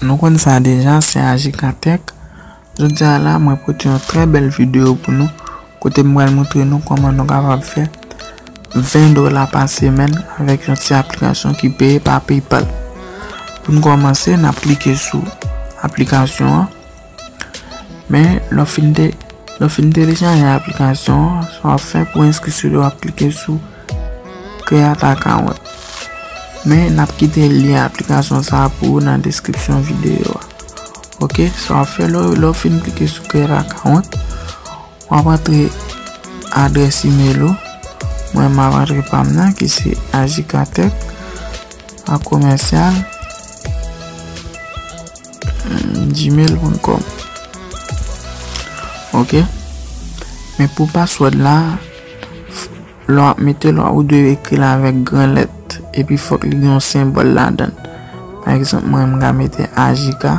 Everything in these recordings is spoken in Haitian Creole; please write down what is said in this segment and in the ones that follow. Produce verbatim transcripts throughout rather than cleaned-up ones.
Nou konn sa deja, se Ajikatèk. Jodi a la, mwen pote yon trè bèl videyo pou nou, kote m pral montre nou kòman nou kapab fè ven dola pa semèn avèk yon ti aplikasyon ki peye pa PayPal. Pou n kòmanse, n ap klike sou aplikasyon an. Men, lè w fin te, lè w fin telechaje aplikasyon an, sa w ap fè pou enskri sou li, w ap klike sou Create Account. Men, n ap kite lyen aplikasyon sa a pou ou nan deskripsyon videyo a. Oke, sa w ap fè lè w, lè w fin klike sou Create Account, w ap antre adrès imèl ou. Mwen, m ap antre pa m nan, ki se ajikatèk a commercial gmail point com. Oke. Men pou password la, f-, lè w ap mete l, ou dwe ekri l avèk gran lèt. Epi fòk li gen yon senbòl ladan l. Pa egzanp, mwen, m ka mete ajika,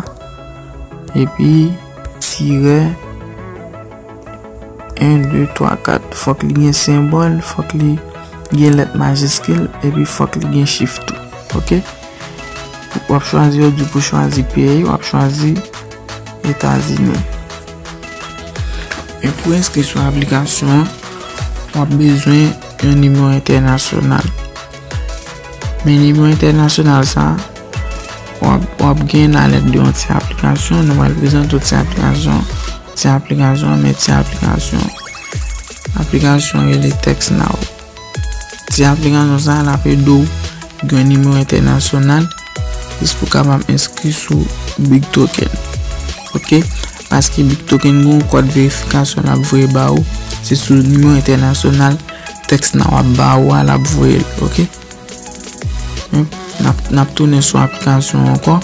epi tirè en, de, twa, kat. Fòk li gen senbòl, fòk li gen lèt majiskil, epi fòk li gen chif tou. Oke? W ap chwazi, yo di pou chwazi peyi, w ap chwazi Etazini. E pou enskri sou aplikasyon an, w ap bezwen yon nimewo entènasyonal. Men nimewo entènasyonal sa, w ap, w ap gen nan lèt de yon ti aplikasyon. Nou pral prezante w ti aplikasyon, ti aplikasyon, men ti aplikasyon. Aplikasyon rele TextNow. Ti aplikasyon sa, l ap ede w gen nimewo entènasyonal, jis pou w kapab enskri sou Big Token. Oke? Paske Big Token gen yon kòd verifikasyon l ap voye ba ou. Se sou nimewo entènasyonal TextNow ap ba ou a, l ap voye l. Oke? N ap, n ap tounen sou aplikasyon ankò.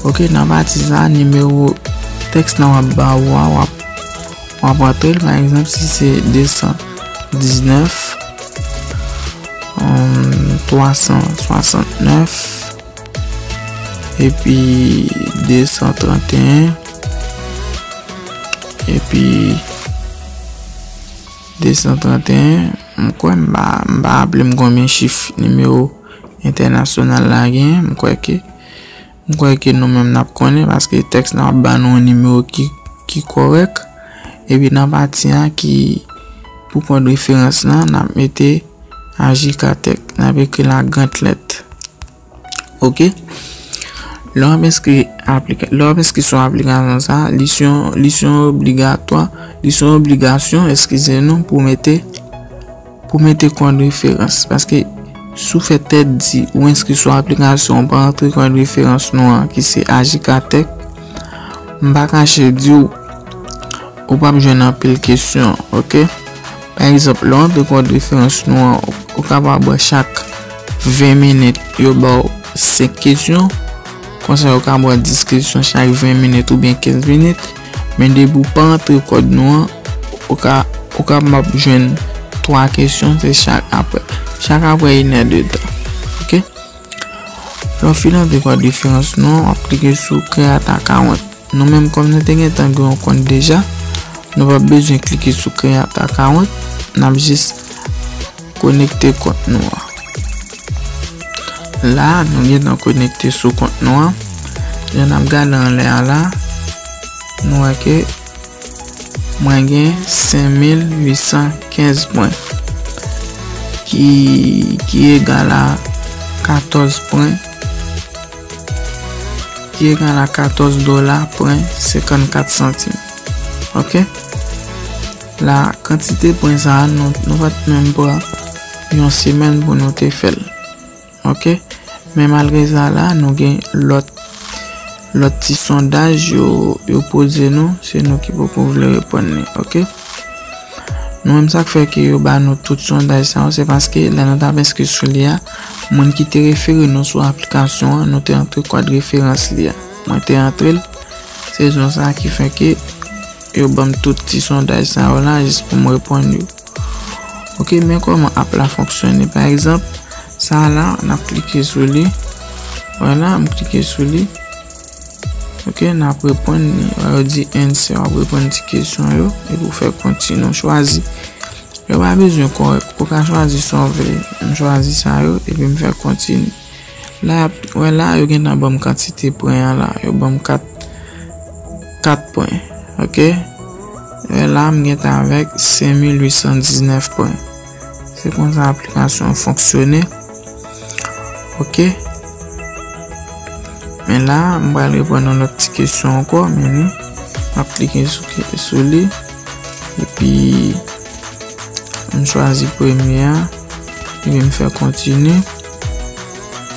Oke, nan pati sa, nimewo TextNow ap ba ou a, w ap, w ap antre l, pa egzanp, si se de san diznèf, twa san swasantnèf, epi de san tranteyen, epi de san tranteyen, m kwè m pa, m pa raple m konbyen chif nimewo entènasyonal la genyen, m kwè ke, m kwè ke nou menm n ap konnen, paske TextNow ap ba nou yon nimewo ki, ki kòrèk. Epi nan pati a ki pou kòd referans lan, n ap mete ajikatèk, n ap ekri l ak gran lèt. Oke? Lè w ap enskri aplika-, lè w ap enskri sou aplikasyon sa, li se yon, li se yon obligatwa, li se yon obligasyon, eskize nou, pou mete, pou mete kòd referans. Paske si w fè tèt di ou enskri sou aplikasyon, ou pa antre kòd referans nou an, ki se ajikatèk, m pa kache di w, ou p ap jwenn anpil kesyon, oke? Pa egzanp, lè w antre kòd referans nou an, ou kapab wè chak ven minit, yo ba w senk kesyon. Konsa, yo ka ba w dis kesyon chak ven minit oubyen kenz minit. Men depi w pa antre kòd nou an, ou ka, ou kapab jwenn twa kesyon, se chak apre, chak apre inèdtan. Oke? Lè w fin antre kòd referans nou an, w ap klike sou Create Account. Nou menm, kòm nou te gentan gen yon kont deja, nou p ap bezwen klike sou Create Account. N ap jis konekte kont nou an. La, nou gentan konekte sou kont nou an. Jan n ap gade anlè a la, nou wè ke mwen gen senk mil uit san kenz pwen, ki, ki egal a katòz pwen, ki egal a katòz dola pwen senkannkat santim. Oke? La, kantite pwen sa a, nou, nou pa t menm pran yon semèn pou nou te fè l. Oke? Men malgre sa la, nou gen lòt, lòt ti sondaj yo, yo poze nou, se nou ki poko vle reponn li, oke? Nou menm, sa k fè ke yo ba nou tout sondaj sa yo, se paske lè nou t ap enskri sou li a, moun ki te refere nou sou aplikasyon an, nou te antre kòd referans li a. Mwen te antre l, se rezon sa ki fè ke yo ban m tout ti sondaj sa yo la, jis pou m reponn yo. Oke, men kòman app la fonksyone. Pa egzanp, sa a la, n ap klike sou li. Vwala, m klike sou li. Oke, n ap reponn li. Yo di answer, w ap reponn ti kesyon yo, epi w fè kontinye, w chwazi. Yo pa bezwen kòrèk, ou ka chwazi sa w vle. M chwazi sa yo, epi m fè kontinye. La, wè la, yo gentan ban m kantite pwen an la. Yo ban m kat, kat pwen. Ok? Wè la, m gentan avèk senk mil uit san diznèf pwen. Se konsa aplikasyon an fonksyone. Ok? Men la, m pral reponn yon lòt ti kesyon ankò, men ni. M ap klike sou, sou li. Epi, m chwazi premye a. Epi m fè kontini.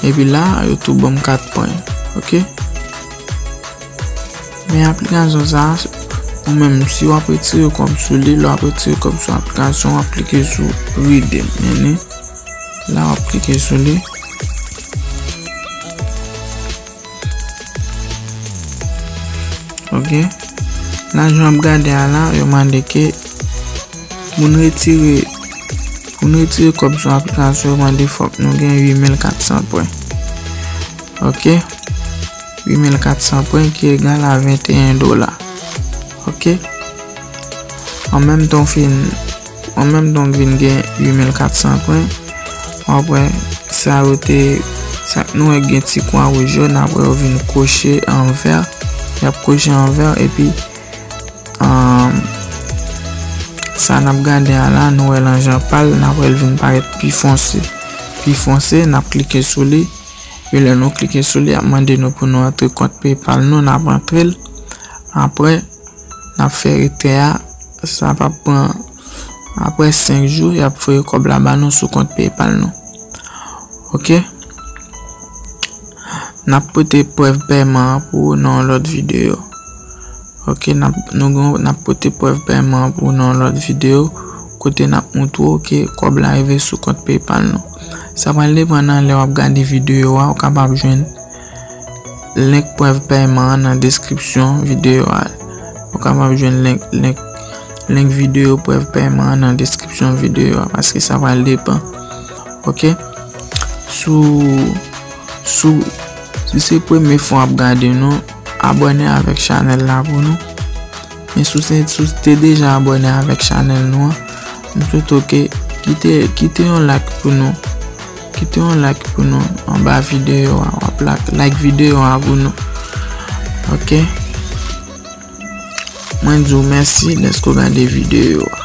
Epi la, yo tou ban m kat pwen. Ok? Men aplikasyon sa, ou menm, si w ap retire kòb sou li, lè w ap retire kòb sou aplikasyon, w ap klike sou Redeem. Men ni. La, w ap klike sou li. Ok. La, jan w ap gade a la, yo mande ke pou n retire, pou n retire kòb sou aplikasyon, yo mande fòk nou gen uit mil kat san pwen. Ok. Uit mil kat san pwen ki egal a venteyen dola. Ok. An menm tan w fin, an menm tan w vin gen uit mil kat san pwen, w ap wè sa yo te, sa nou wè gen ti kwa wouj yo, n ap wè yo vin koche an vè, y ap koche an vè, epi, um, sa n ap gade a la, nou wè l an jan pal, n ap wè l vin parèt pi fonse. Pi fonse, n ap klike sou li, epi lè nou klike sou li, y ap mande nou pou nou antre kont PayPal nou, n ap antre l. Apre, n ap fè retrè a, sa p ap pran, apre senk jou, y ap voye kòb la ba nou sou kont PayPal nou. Ok? N ap pote prèv pèman an pou ou nan yon lòt videyo. Ok, n ap, nou gon, n ap pote prèv pèman an pou ou nan yon lòt videyo, kote n ap montre w ke kòb la rive sou kont PayPal nou. Sa pral depann nan lè w ap gade videyo a, ou kapab jwenn link prèv pèman an nan deskripsyon videyo a. Ou kapab jwenn link, link, link videyo prèv pèman an nan deskripsyon videyo a, paske sa pral depann. Ok? Sou, sou, si se premye fwa w ap gade nou, abòne avèk chanèl la pou nou. Men si w se, si w te deja abòne avèk chanèl nou an, m swete w ke kite, kite yon like pou nou. Kite yon like pou nou anba videyo a. W ap like, like videyo a pou nou. Ok? Mwen di w mèsi dèske w gade videyo a.